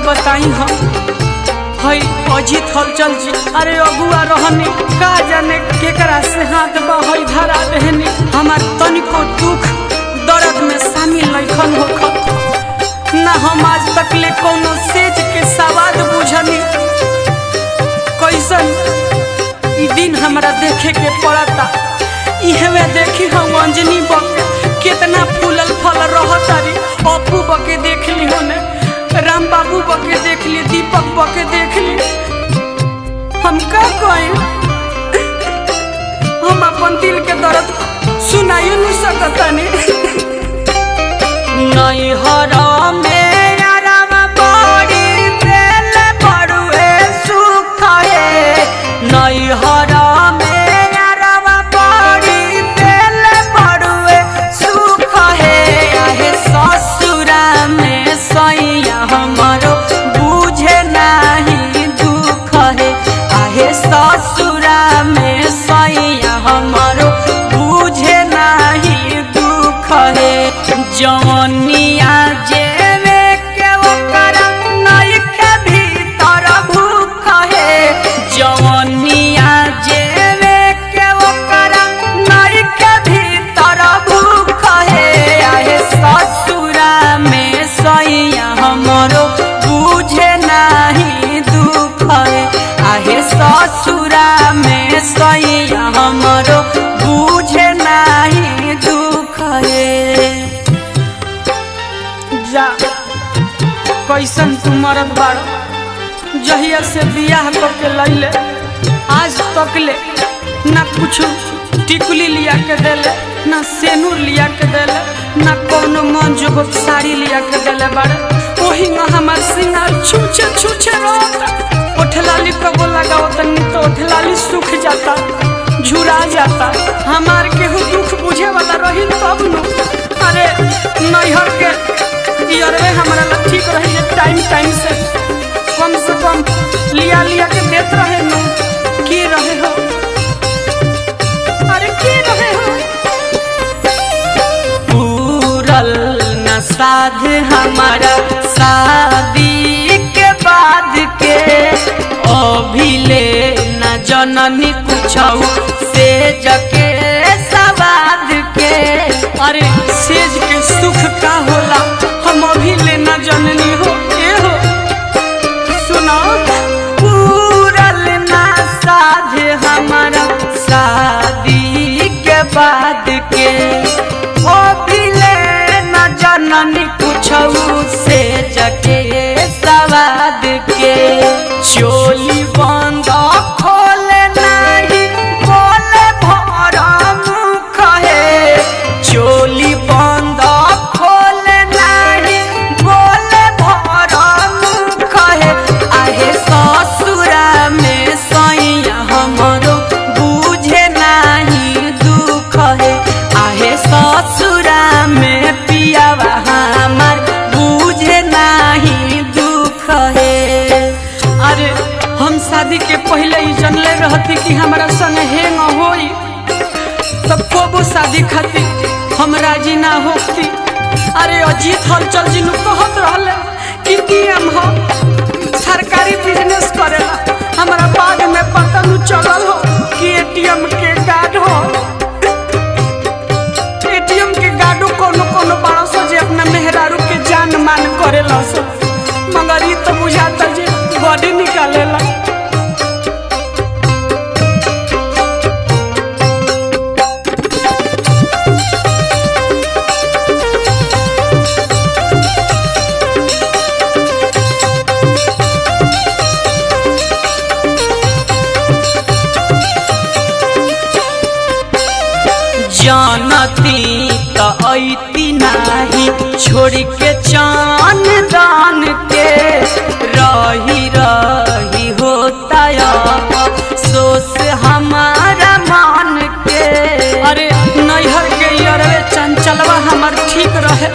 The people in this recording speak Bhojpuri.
बताई हम। हई अजीत हलचल जी, अरे अगुआ रहनी, का जाने केकरा से हाथ बहई धरा देहनी। हमार तनिको दुख दर्द में शामिल नइखन होखत ना। हम आज तक ले कोनो सेज के सवाद बुझनी। कैसन ई दिन हमरा देखे के पड़ता। इहवे देखी हम अंजनी बके कितना फूलल फल रहतारी। अपू बके देख ली होने, राम बाबू बके देख ली, दीपक बके देख ली। हम का कहें, हम अपन दिल के दर्द सुनाइए नहीं सकतानी। नैहर में आराम बड़ी देल बड़ुए सुख हे। नैहर में आराम बड़ी देल बड़ुए सुख हे। आहे ससुरा में सैया हमरो बुझे नाही दुख हे। आहे ससुरा में सैया हमरो बुझे नाही दुख हे। जवनिया जेवे के ओकरा नइखे भीतर भूख हे। जवनिया जेवे के ओकरा नइखे भीतर भूख हे। आहे ससुरा में सैया हमरो बुझे नाही दुख हे। आहे ससुरा में सैया हमरो बुझे नाही दुख हे। जा कैसन तू मरद बाड़ो, जहिया से बियाह क के लैले आज तक ले ना कुछ टिकुली लिया के देले, ना सेनूर लिया के देले, ना कोनो मन जोगो साड़ी लिया के देले बाड़े। ओही में हमार सिंगार छूछे छूछे रहता। ओठलाली कबो लगाओ तनी तो ओठलाली सूख जाता, झुरा जाता। हमार केहू दुख बुझे वाला रही तब न। अरे नैहर के इयरवे हमरा ला ठीक रही जे टाइम टाइम से कम लिया लिया के देत रहे नु। के रहे हो, अरे के रहे हो। पूरल न साध हमारा शादी के बाद के, अभिले न जननी कुछौ सेज के सवाद के। अरे सेज के सुख का होला हम अभी ले न जननी हो। ए हो सुनो, पूरल ना साध हमारा शादी के बाद के, अभिले न जननी कुछौ सेज के सवाद के। चोली बंद खोले नाही बोले भर मुख हे। चोली बंद खोले नाही बोले भर मुख हे। आहे ससुरा में सैया हमरो बुझे नाही दुख हे। आहे ससुरा में पियावा हमार बुझे नाही दुख हे। अरे हम शादी के पहले ही जनले रहती कि हमारा संग हेंग होई तब कबो शादी खातिर हम राजी ना होती। अरे अजीत हलचल जी नु कहत रहले कि डीएम हो, सरकारी बिजनेस करेला। हमारा बाद में पता नु चलल हो कि एटीएम के कार्ड हो। एटीएम के कार्डो कोनो कोनो बड़ा सो जे अपना मेहरारू के जान मान करेला सो, मगर ई तो बुझाता जे बॉडी निकालेला। जानती त ऐती नाही छोड़ के चान दान के, रही रही होता सोच हमारा मान के। अरे नैहर के यरवे चंचलवा हमर ठीक रहे,